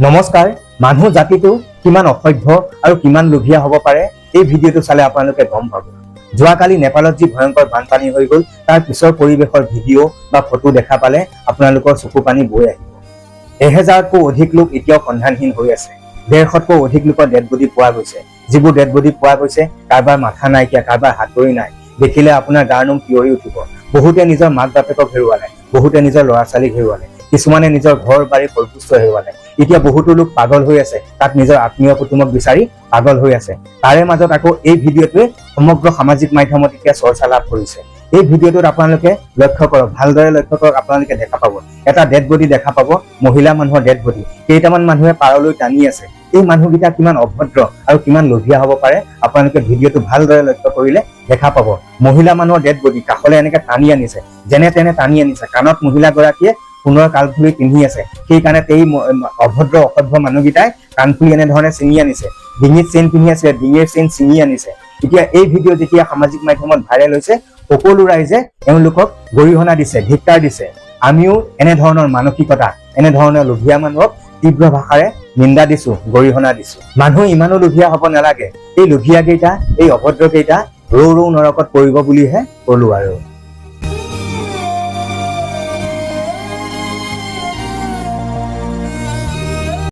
নমস্কাৰ। মানুহ জাতিটো কিমান অসভ্য আৰু কিমান লোভীয়া হ'ব পাৰে, এই ভিডিঅ'টো চালে আপোনালোকে গম পাব। যোৱাকালি নেপালত যি ভয়ংকৰ বানপানী হৈ গ'ল, তাৰ পিছৰ পৰিৱেশৰ ভিডিঅ' বা ফটো দেখা পালে আপোনালোকৰ চকু পানী বৈ আহিব। 1000তকৈ অধিক লোক এতিয়াও সন্ধানহীন হৈ আছে। 150তকৈ অধিক লোকৰ ডেড বডি পোৱা গৈছে। যিবোৰ ডেড বডি পোৱা গৈছে, কাৰোবাৰ মাথা নাইকিয়া, কাৰোবাৰ হাত ভৰি নাই। দেখিলে আপোনাৰ গাৰ নোম শিয়ৰি উঠিব। বহুতে নিজৰ মাক বাপেকক হেৰুৱালে, বহুতে নিজৰ ল'ৰা ছোৱালীক হেৰুৱালে, কিছুমানে নিজৰ ঘৰ বাৰী সৰ্বোচ্চ হেৰুৱালে। এতিয়া বহুতো লোক পাগল হৈ আছে, তাত নিজৰ আত্মীয় কুটুমক বিচাৰি পাগল হৈ আছে। তাৰে মাজত আকৌ এই ভিডিঅ'টোৱে সমগ্ৰ সামাজিক মাধ্যমত এতিয়া চৰ্চা লাভ কৰিছে। এই ভিডিঅ'টোত আপোনালোকে লক্ষ্য কৰক, ভালদৰে লক্ষ্য কৰক। আপোনালোকে দেখা পাব, এটা ডেড বডি দেখা পাব, মহিলা মানুহৰ ডেড বডি। কেইটামান মানুহে পাৰলৈ টানি আছে। এই মানুহকেইটা কিমান অভদ্ৰ আৰু কিমান লোভীয়া হ'ব পাৰে, আপোনালোকে ভিডিঅ'টো ভালদৰে লক্ষ্য কৰিলে দেখা পাব। মহিলা মানুহৰ ডেড বডি কাষলৈ এনেকে টানি আনিছে, যেনে তেনে টানি আনিছে। কাণত মহিলাগৰাকীয়ে সোণৰ কাণফুলি পিন্ধি আছে। সেইকাৰণে এই অভদ্ৰ অসভ্য মানুহকেইটাই কাণফুলি এনেধৰণে ছিঙি আনিছে। ডিঙিত চেইন পিন্ধি আছে, ডিঙিৰ চেইন ছিঙি আনিছে। এতিয়া এই ভিডিঅ' যেতিয়া সামাজিক মাধ্যমত ভাইৰেল হৈছে, সকলো ৰাইজে এওঁলোকক গৰিহণা দিছে, ধিক্কাৰ দিছে। আমিও এনেধৰণৰ মানসিকতা, এনেধৰণৰ লোভীয়া মানুহক তীব্ৰ ভাষাৰে নিন্দা দিছো, গৰিহণা দিছো। মানুহ ইমানো লোভীয়া হ'ব নালাগে। এই লোভীয়া কেইটা, এই অভদ্ৰ কেইটা ৰৌ ৰৌ নৰকত পৰিব বুলিহে কলো আৰু।